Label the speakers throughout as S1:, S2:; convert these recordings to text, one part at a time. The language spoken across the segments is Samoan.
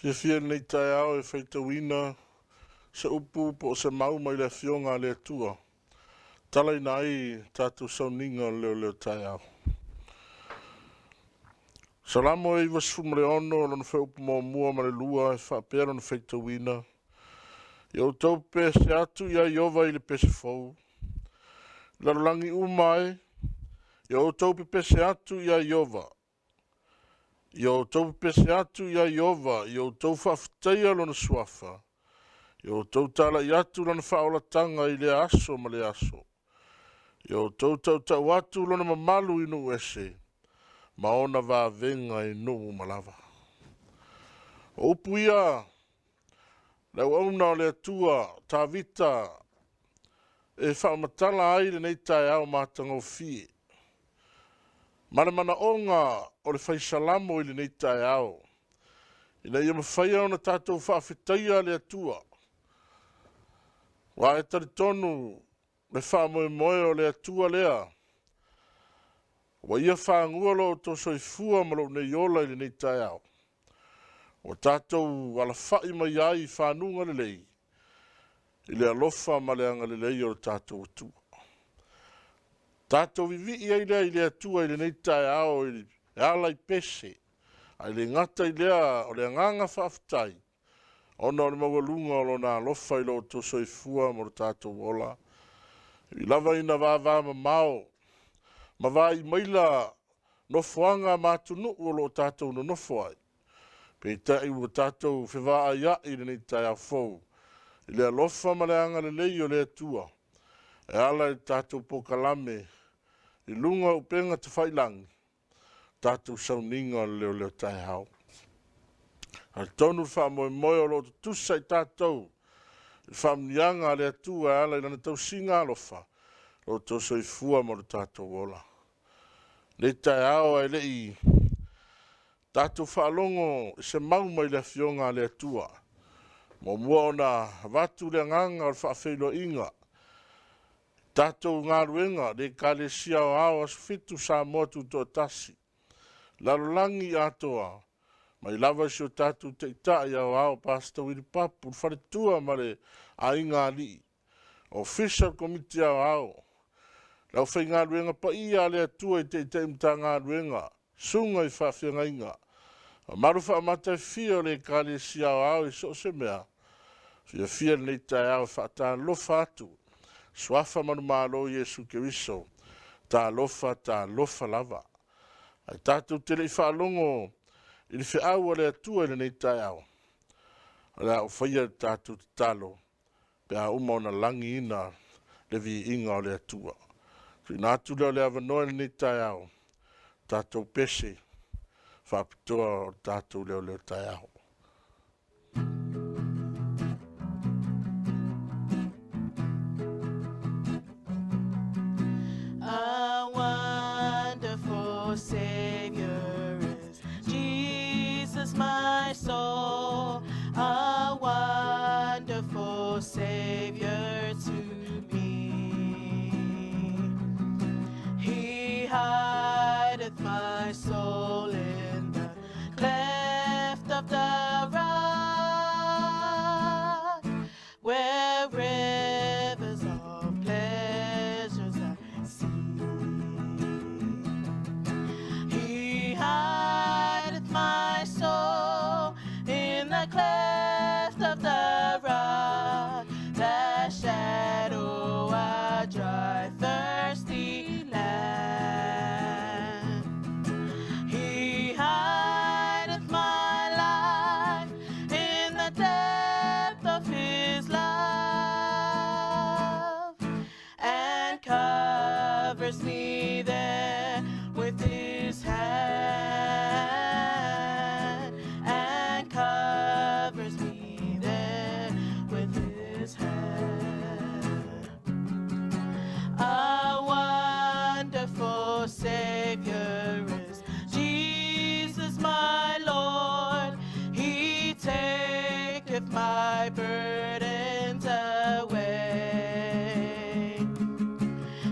S1: Fiafia i lenei taeao e faitauina se upu po o se mau mai le Afioga a le Atua, talaina ai tatou sauniga o le leoleo taeao. Salamo e 96, lona fuaiupu 1 ma le 2 e faapea lona faitauina: “Ia outou pepese atu ia Ieova i le pese fou, lalolagi uma e, ia outou pepese atu ia Ieova. Ia outou pepese atu ia Ieova, ia outou faafetaia Lona suafa, ia outou talai atu Lana faaolataga i lea aso ma lea aso. Ia outou tautau atu Lona mamalu i nuu ese, ma ona vavega i nuu uma lava.” O upu ia le auauna o le Atua Tavita e faamatala ai lenei taeao matagofie ma le manaoga o le fai Salamo i lenei taeao, ina ia mafai ona tatou faafetaia le Atua. Aua e talitonu le faamoemoe o le Atua lea ua Ia fagua lo outou soifua ma lou nei ola i lenei taeao, ua tatou alafai mai ai i fanuga lelei i le alofa ma le agalelei o lo tatou Atua. Tatou vivii ai lea i le Atua i lenei taeao e ala i pese, ae le gata i lea o le agaga faafetai ona o le maualuga o Lona alofa i lo outou soifua ma lo tatou ola. E ui lava ina vavamamao ma vaai maila nofoaga ma atunuu o lo o tatou nonofo ai, peitai ua tatou fevaaiai i lenei taeao fou i le alofa ma le agalelei o le Atua e ala i le tatou polokalame i luga o upega tafailagi, tatou sauniga o le leoleo taeao. E talitonu le faamoemoe o lo o tutusa i tatou i faamanuiaga a le Atua e ala i Lana tausiga alofa lo outou soifua ma lo tatou ola. I lenei taeao ae le i tatou faalogo i se mau mai le Afioga a le Atua, e muamua ona avatu le agaga o le faafeiloaiga i tatou galuega le Ekalesia Aoao Aso Fitu Samoa Tutoatasi, lalolagi atoa, mai lava i si o tatou Taitai Aoao Pastor Willie Papu, le faletua ma le aigaalii, Ofisa o le Komiti Aoao, le aufaigaluega paia a le Atua i Taitai o Matagaluega, susuga i faafeagaiga, mamalu faamata e fia o le Ekalesia Aoao i so o se mea. E fiafia i lenei taeao e faatalofa atu i suafa manumalo o Iesu Keriso. Talofa talofa lava. Ae tatou te le i faalogo i le feau a le Atua i lenei taeao, o le a ou faia le tatou tatalo pe a uma ona lagiina le viiga o le Atua. Tuuina atu lea o le avanoa i lenei taeao, tatou pese faapitoa o le tatou leoleo taeao.
S2: A wonderful Savior is Jesus, my soul. A wonderful Savior to me. He hideth my soul in the cleft of the rock, where rivers of pleasures I see. He hideth my soul in the cleft of the rock, that shadow a dry, thirsty land. He hideth my life in the depth of his love and covers me there with his hand, and covers me there with his hand. A wonderful Savior is Jesus, my Lord. He taketh my burdens away.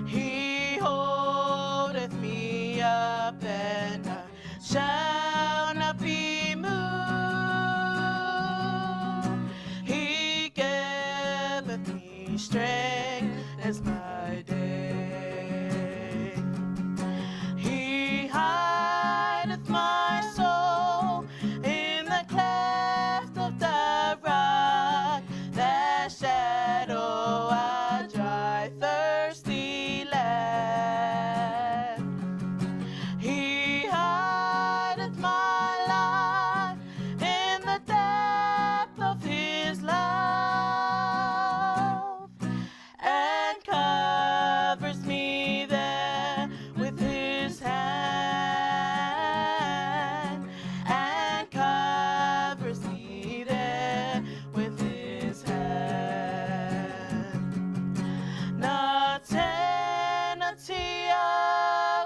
S2: He holdeth by day. He hideth my soul in the cleft of the rock, that shadow a dry, thirsty land. He hideth my life in the depth of his love, and covers me there with his hand, and covers me there with his hand. Na tena tia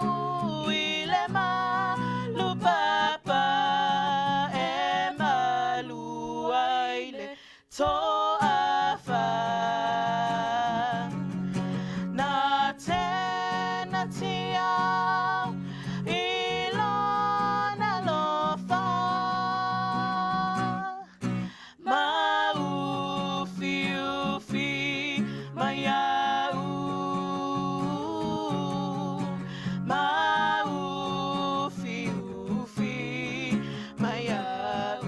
S2: ui le malu papa e malu ai le toafa. Na tena tia i lona lofa ma ufi ufi mai au ma ufi ufi mai au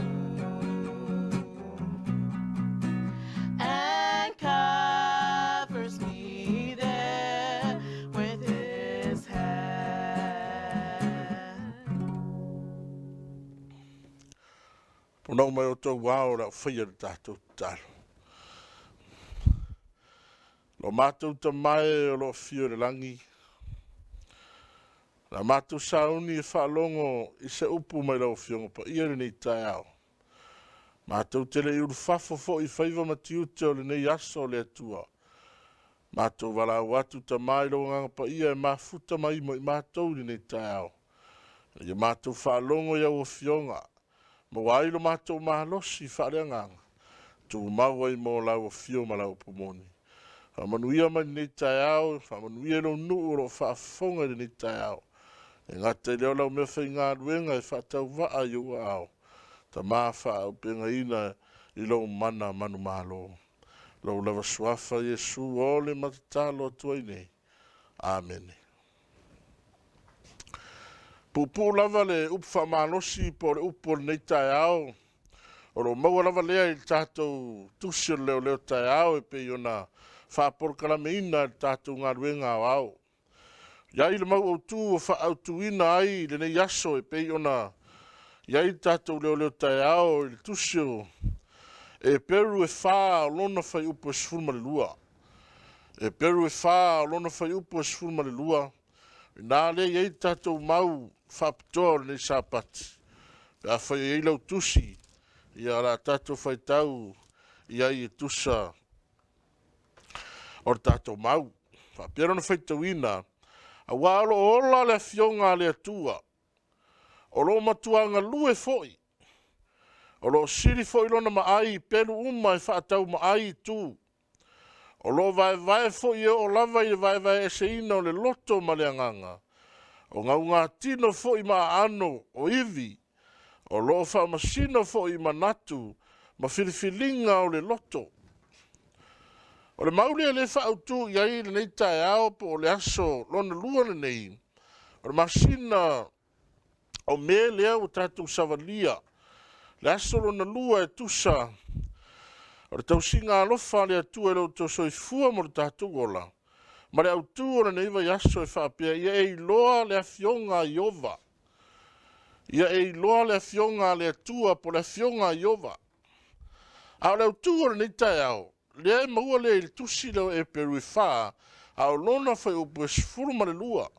S2: and covers me there with his hand.
S1: Ponau mai o tou ao le au whaia le tātou tatalo. Lo mātou tamae o lo fio le langi. La mātou sauni e whaalongo i se upu mai lau afioga paia lenei taeao. Mātou te le i ulufafo foi i faiva ma tiute o lenei aso o le Atua. Mātou valaau atu tama i lou agaga paia e mafuta mai mo i mātou i lenei taeao. Ia mātou faalogo i au afioga, maua ai lo mātou malosi faaleagaga, tumau ai mo lau afio ma lau upu moni. Faamanuia mai lenei taeao, faamanuia i lou nuu o lo o faafofoga i lenei taeao. E gata i lea o lau mea faigaluega e faatauvaa i ou aao, Tama faaauupegaina i lou mana manumalo. Lou lava suafa Iesu o le matatalo atu ai nei. Amene. Puupuu lava le upu faamalosi po o le upu o lenei taeao, o lo o maua lava lea i le tatou tusi o le leoleo taeao e pei ona faapolokalameina e le tatou galuega aoao. I ai le mau autu ua faaautuina ai lenei aso e pei ona i ai le tatou leoleo taeao i le tusi o Eperu e 4 o lona fuaiupu e 12. Eperu e 4 o lona fuaiupu e 12, ina lea e i ai le tatou mau faapitoa o lenei Sapati. Pe afai e i ai lau tusi, ia o le a tatou faitau i ai e tusa o le tatou mau. Faapea lona faitauina, aua o lo o ola le afioga a le Atua, o lo o matua galue foi, o lo o sili foi lona maai i pelu uma e faataumaai i tu. O lo o vaevae foi e oo lava i le vaevae eseina o le loto ma le agaga, o gaugatino foi ma aano o ivi, o lo o faamasino foi i manatu ma filifiliga o le loto. O le mau lea lea e faaautu i ai lenei taeao po o le aso lona lua lenei, o le masina o Me lea ua tatou savalia, le aso lona lua e tusa o le tausiga alofa a le Atua i lo outou soifua ma lo tatou ola, ma le autu o lenei vaiaso e faapea, ia e iloa le afioga a Ieova. Ia e iloa le afioga a le Atua po o le afioga a Ieova. A o le autu o lenei taeao, lea e maua lea i le tusi lea o Eperu e 4, a o lona fuaiupu e 12.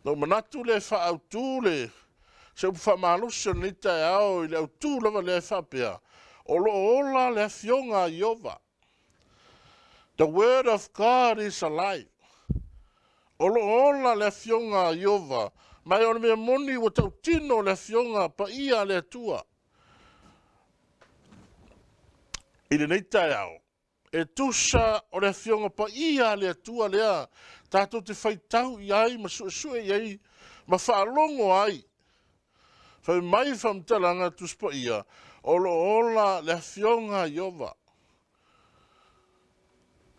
S1: Na ou manatu lea e faaautu le se upu faamalosi o lenei taeao i le autu lava lea e faapea, o lo o ola le afioga a Ieova. The word of God is alive. O lo o ola le afioga a Ieova, ma o le mea moni ua tautino le afioga paia a le Atua. I lenei taeao, e tusa o le afioga paia a le Atua lea tatou te faitau i ai ma suesue i ai ma faalogo ai. Fai mai faamatalaga Tusi Paia, o lo o ola le afioga a Ieova.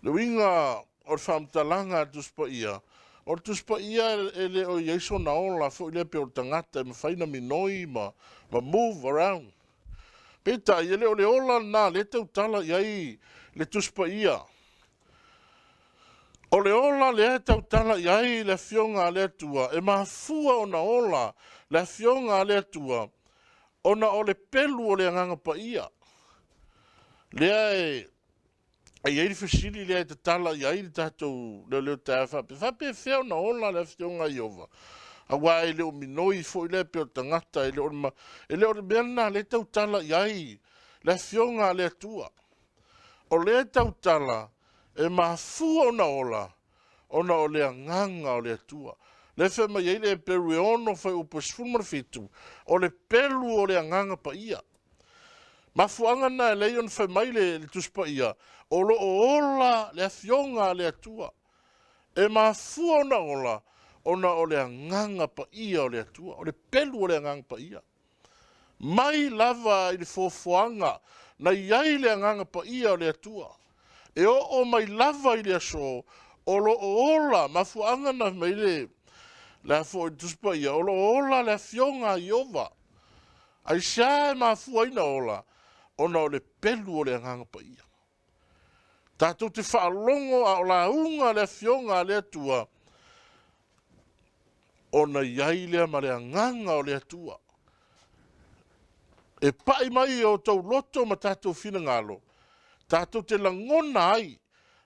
S1: Le uiga o le faamatalaga a le Tusi Paia, o le Tusi Paia e le o i ai sona ola foi lea pei o le tagata e mafai ona minoi ma move around. Peitai, e le o le ola lena lea e tautala i ai le Tusi Paia. O le ola lea e tautala i ai le Afioga a le Atua, e mafua ona ola le Afioga a le Atua ona o le pelu o le Agaga Paia. Lea e i ai le fesili lea e tatala i ai le tatou leoleo taeao e faapea, e faapefea ona ola le Afioga a Ieova? Aua e le o minoi foi lea pei o le tagata, e le o le mea lena o lea e tautala i ai le Afioga a le Atua. O lea e tautala e mafua ona ola ona o le Agaga o le Atua. Lea e fai mai ai le Heperu e 6 fuaiupu 17, o le pelu o le Agaga Paia. Mafuaaga na e alai ona fai mai le Tusi Paia, o lo o ola le Afioga a le Atua. E mafua ona ola ona o le Agaga Paia o le Atua, o le pelu o le Agaga Paia. Mai lava i le foafoaga na i ai le Agaga Paia o le Atua, e oo mai lava i le aso, o lo o ola, mafuaaga na fai mai ai le Tusi Paia, o lo o ola le Afioga a Ieova. Aisea e mafua ai ona ola? Ona o le pelu o le Agaga Paia. Tatou te faalogo a o lauga le Afioga a le Atua, ona i ai lea ma le Agaga o le Atua. E pai mai i o outou loto ma tatou finagalo, tatou te lagona ai,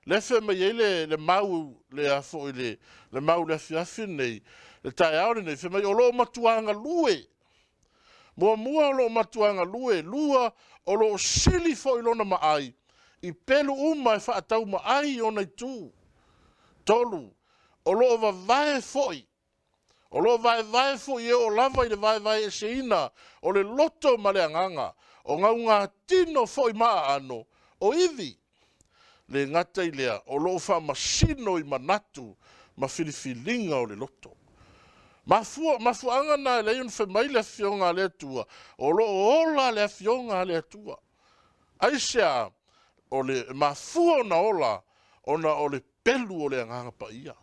S1: lea e fai mai ai le mau, le a foi le mau i le afiafi lenei, le taeao lenei, fai mai o lo o matua galue. Muamua, o lo o matua galue. Lua, o lo o sili foi lona maai i pelu uma e faataumaai i ona itu. Tolu, o lo o vavae foi, o lo o vaevae foi e oo lava i le vaevae eseina o le loto ma le agaga, o gaugatino foi ma aano, o ivi. Le gata i lea, o lo o faamasino i manatu ma filifiliga o le loto. Mafuaaga na e alai ona fai mai le Afioga a le Atua, o lo o ola le Afioga a le Atua. Aisea? O le mafua ona ola, ona o le pelu o le Agaga Paia.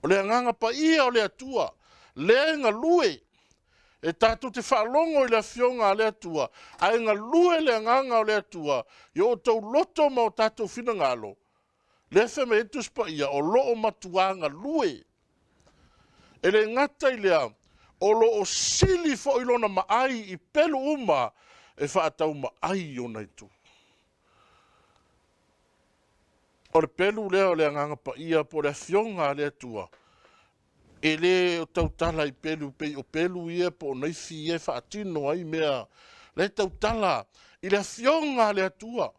S1: O le Agaga Paia o le Atua, lea e galue. E tatou te faalogo i le Afioga a le Atua, ae galue le Agaga o le Atua i o outou loto ma o tatou finagalo. Lea e fai mai ai le Tusi Paia, o lo o matua galue. E le gata i lea, o lo o sili foi lona maai i pelu uma e faataumaai i ona itu. O le pelu lea o le Agaga Paia po o le Afioga a le Atua, e le tautala i pelu pei o pelu ia po o naifi ia e faatino ai mea. La e tautala i le Afioga a le Atua.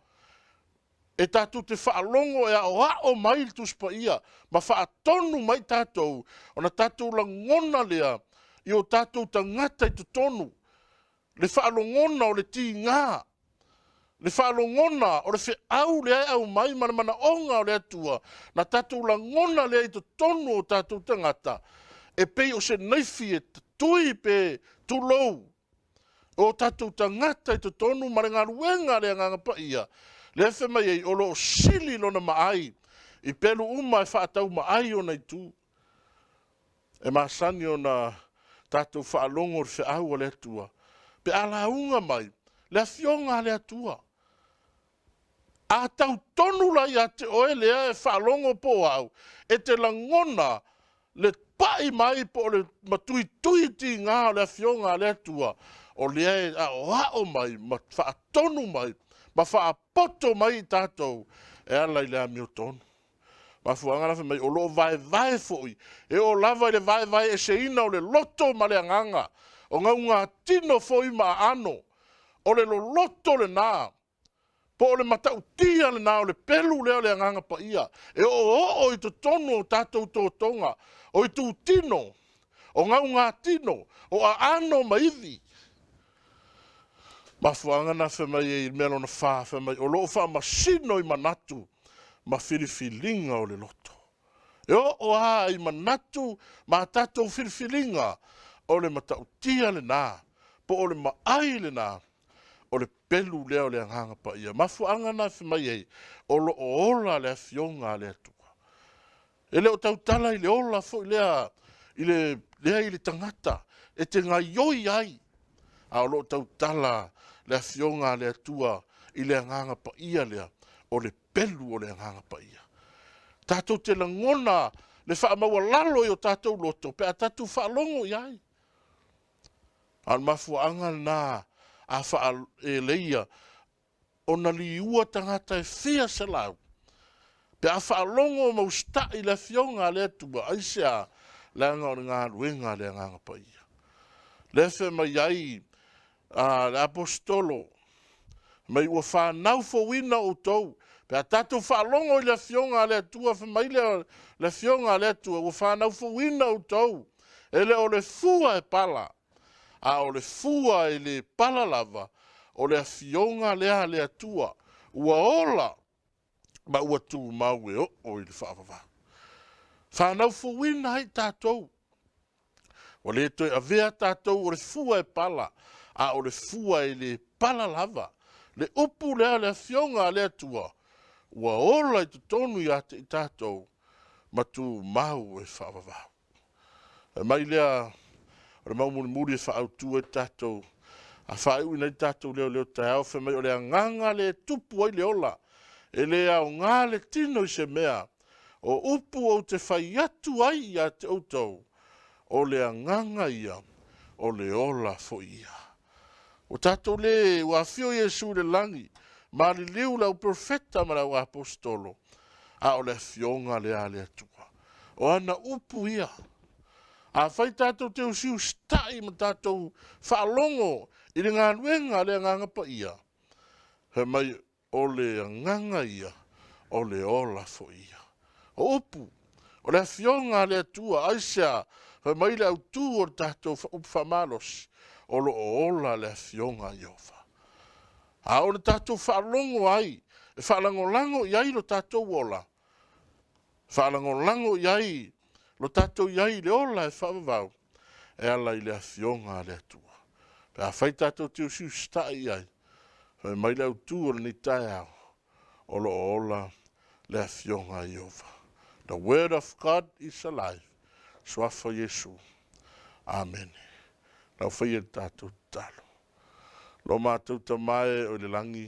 S1: E tatou te faalogo e aoao mai le Tusi Paia ma faatonu mai tatou, ona tatou lagona lea i o tatou tagata i totonu, le faalogona o le tiga, le faalogona o le feau lea e aumai ma le manaoga o le Atua, na tatou lagona lea i totonu o tatou tagata, e pei o se naifi e tatui pe tulou, o tatou tagata i totonu ma le galuega a le Agaga Paia, lea e fai mai ai, o lo o sili lona maai i pelu uma e faataumaai ona itu. E masani ona tatou faalogo i le feau a le Atua, pe a lauga mai le Afioga a le Atua. A tautonu la ia te oe lea e faalogo po o au, e te lagona le pai mai po o le matuitui tiga o le Afioga a le Atua, o lea e aoao mai ma faatonu mai ma faapoto mai i tatou e ala i le amiotonu. Mafuaaga la fai mai, o lo o vaevae foi, e oo lava i le vaevae eseina o le loto ma le agaga, o gaugatino foi ma aano, o le loloto lena, po o le matautia lena o le pelu lea o le Agaga Paia, e oooo i totonu o tatou totoga, o itutino, o gaugatino, o aano ma ivi. Mafuaaga na fai mai ai i le mea lona fa, fai mai, o lo o faamasino i manatu ma filifiliga o le loto. E oo lava i manatu ma tatou filifiliga, o le matautia lena, po o le maai lena, o le pelu lea o le Agaga Paia. Mafuaaga na fai mai ai, o lo o ola le Afioga a le Atua. E le o tautala i le ola foi lea i le, lea i le tagata e te gaioi ai, a o lo o tautala le Afioga a le Atua i le Agaga Paia lea, o le pelu o le Agaga Paia. Tatou te lagona le faamaualalo i o tatou loto pe a tatou faalogo i ai. A o le mafuaaga lena a faa-Eleia ona liua tagata e fia selau, pe a faalogo ma usitai i le Afioga a le Atua. Aisea? Leaga o le galuega a le Agaga Paia. Lea e fai mai ai le Aposetolo, mai ua fanau fouina outou, pe a tatou faalogo i le Afioga a le Atua, fai mai le Afioga a le Atua, ua fanau fouina outou, e le o le fua e pala, a o le fua e le pala lava, o le Afioga lea a le Atua, ua ola ma ua tumau e oo i le faavavau. Fanau fouina ai tatou, ua le toe avea tatou o le fua e pala, a o le fua e le pala lava. Le upu lea a le Afioga a le Atua, ua ola i totonu ia te i tatou, ma tumau e faavavau. Fai mai lea o le mau mulimuli e faaautu ai le tatou, a faaiuina ai le tatou leo i lea taeao, fai mai o le agaga lea e tupu ai le ola, e le aoga le tino i se mea, o upu ou te fai atu ai ia te outou, o le agaga ia, o le ola foi ia. Ua tatou le, ua afio Iesu i le lagi, maliliu le au perofeta ma le au aposetolo, a o le Afioga lea a le Atua. O ana upu ia. Afai tatou te usiusitai ma tatou faalogo i le galuega a le Agaga Paia, fai mai o le agaga ia, o le ola foi ia. O upu, o le Afioga a le Atua. Aisea? Fai mai le autu o le tatou upu faamalosi, o lo o ola le Afioga a Ieova. A oo ina tatou faalogo ai, e faalagolago i ai lo tatou ola, faalagolago i ai lo tatou i ai i le ola e faavavau, e ala i le Afioga a le Atua. Pe afai tatou te usiusitai i ai, fai mai le autu o lenei taeao, o lo o ola le Afioga a Ieova. The word of God is alive. Suafa o Iesu. Amene. Lau faia le tatou tatalo. Lo matou Tama e o i le lagi,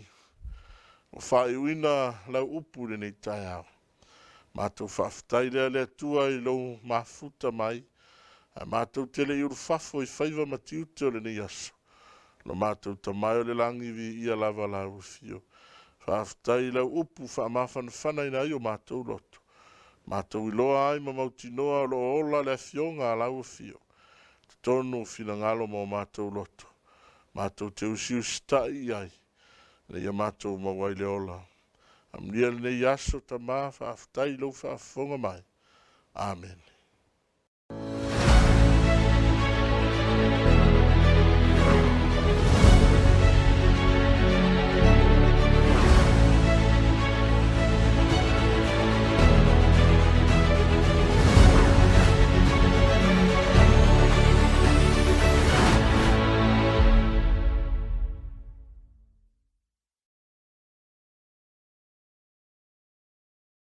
S1: ua faaiuina lau upu i lenei taeao. Matou faafetai lea le Atua i lou mafuta mai, ae matou te le i ulufafo i faiva ma tiute o lenei aso. Lo matou Tama e o i le lagi, viia lava lau afio. Faafetai i lau upu faamafanafanaina ai o matou loto. Matou iloa ai ma mautinoa o lo o ola le afioga a lau afio. Totonu o finagalo ma o matou loto. Matou te usiusitai i ai, ina ia matou maua ai le ola. Amuia lenei aso Tama, faafetai i lou faafofoga mai. Amene.